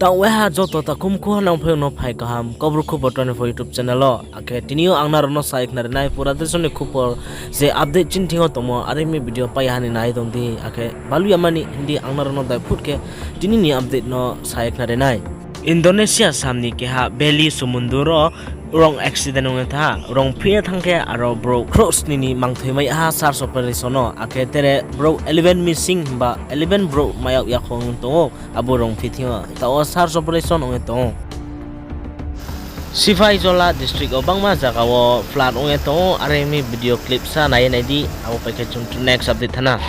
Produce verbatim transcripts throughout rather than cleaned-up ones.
Taoh waiha joto takhum khu ha nang phai no phai kaham Kaubru Khupor twenty-four YouTube channel o. Akhe tini yo ang nrao no sa ye khna ri nai pura deso ni khupor je update chini thing yo tongmo are mi video pai ha ni nai tong di. Akhe balu yama ni hing di ang nrao no daiphut khe tini ni update no sa ye khna ri nai. Indonesia sam ni keha Bali sumundru wo rong accident ong ye thanng ha, rong phi ye thanng khe aro brouh khrouhsni ni mangthoi mai ha search operation no, akhe tere brouh eleven missing himba eleven brouh mai yag ya kho ong tong ou. Abo rong phi thing yo taoh wo search operation ong ye tong ou. Sipahijala district wo bangma zaga wo flood ong ye tong ou, are mi video clip sa nai ye nai di, abo pai khe chung next update thanng na.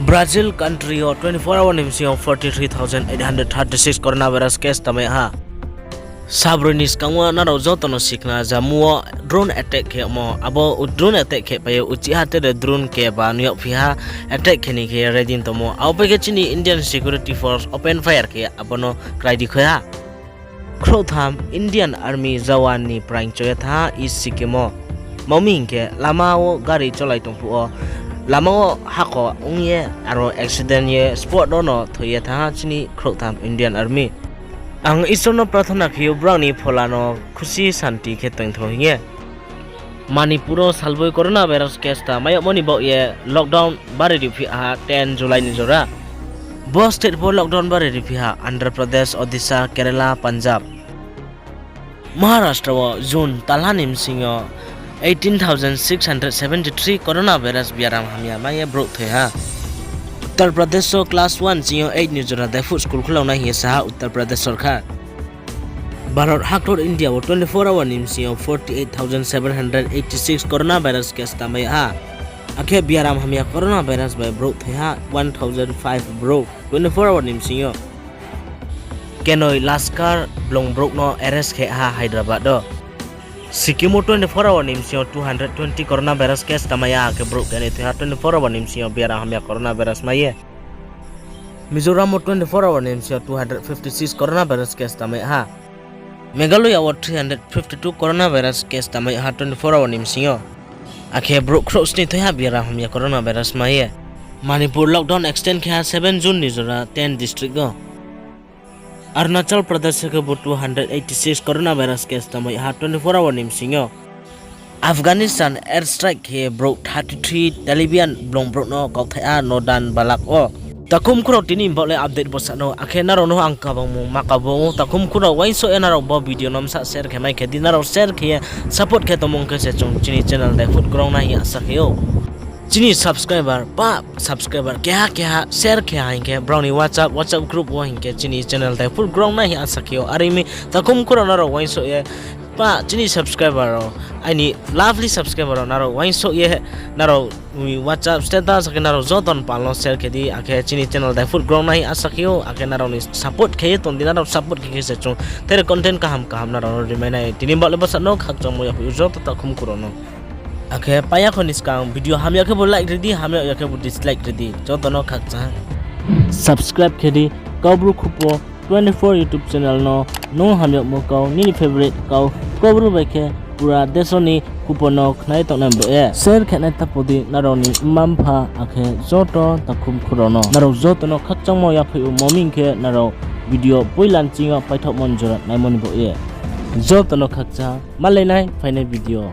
Brazil country yo twenty-four hour ni bsing yo forty-three thousand eight hundred thirty-six coronavirus case tamai ha. Sabroi ni skang wo nrao joto no sikhna jamu wo drone attack khe yagmo, abo drone attack khe pai ye uchih ha tere drone keba nuh yagphi ha, attack khe ni khe ready tongmo. Abo pai khe chini Indian security force open fire khe abo no krai di khoi ha. Khrouhtham Indian Army jawan ni praing cho ye thanng ha East Sikkim wo. Mami hing khe lama wo gari cholai tong phuh wo lama wo hakho ong ye aro accident ye spot wo no thoi ye thanng ha chini khrouhtham Indian Army. Ang Isor no prathona khe ou brao ni phola no khusi santi khe tongthou hing ye. Manipur wo salboi coronavirus case ta mai yagmo ni baoh ye lockdown bari riphi ha ten July ni jora. Bo state pho lockdown bari riphi ha Andhra Pradesh, Odisha, Kerala, Punjab. Maharashtra wo June talha ni bsing yo eighteen thousand six hundred seventy three coronavirus biaram hamya mai ye brouh thoi ha. Uttar Pradesh wo class one ching yo eight ni jora daiphut school khulau nai hing ye sa ha Uttar Pradesh sorkar. Bharot haktor India wo twenty-four hour ni bsing yo forty-eight thousand seven hundred eighty-six coronavirus case tamai ha. Akhe biaram hamya coronavirus bai brouh thoi ha one thousand five brouh twenty-four hour ni bsing yo. Kenoi Laskar blung brouh no arrest khe ha Hyderabad wo. Sikkim wo twenty-four hour ni bsing yo two hundred twenty coronavirus case tamai ha, akhe brouh kenoi thoi ha twenty-four hour ni bsing yo biaram hamya coronavirus mai ye. Mizoram wo twenty-four hour ni bsing yo two hundred fifty-six coronavirus case tamai ha. Meghalaya wo three hundred fifty-two coronavirus case tamai ha twenty-four hour ni bsing yo. Akhe brouh khrouhsni thoi ha biaram hamya coronavirus mai ye. Manipur lockdown extend khe ha seven June ni jora ten district wo. Arunachal Pradesh khe bo two hundred eighty-six coronavirus case tamai ha twenty-four hour ni bsing yo. Afghanistan air strike khe brouh thirty-three Taliban blung brouh no kauthai ha Nodan Balak wo. Takhum khurao tini baoh le update bsa no, akhe nrao no ang kabangmung ma kabo ou. Takhum khurao uaingsouh ye nrao bo video no bsa share khe mai khe di, nrao share khe ye support khe tongmung khe se chung chini channel daiphut grow nai hing asa khe ou. Chini subscriber pa subscriber keha keha share khe ha hing khe brao ni WhatsApp, WhatsApp group wo hing khe chini channel daiphut grow nai hing asa khe ou. Are mi takhum khurao nrao uaingsouh ye pa chini subscriber rao, aini lovely subscriber rao nrao uaingsouh ye nrao ni WhatsApp status akhe nrao joto ni pal no share khe di, akhe chini channel daiphut grow nai hing asa khe ou, akhe nrao ni support khe ye tong di, nrao support khe khe se chung tere content kaham kaham nrao no rimai nai. Tini baoh le bsa no khakchangmo yaphaih ou joto takhum khurao no. Akhe paiya kho ni skang video hamya khe bo like ri di, hamya ya khe bo dislike ri di, joto no khakchang. Subscribe khe di Kaubru Khupor twenty-four YouTube channel no, nung hamyagmo kau, nini favorite kau, Kaubru bai khe pura deso ni khupor no khnai tongnai bo ye. Share khe nai tapo di nrao ni mma mpha akhe joto takhum khurao no. Nrao joto no khakchangmo yaphaih ou, mami hing khe nrao video poila nching yo paithaohmo ni jora naimo ni bo ye. Joto no khakchang, malai nai phainai video.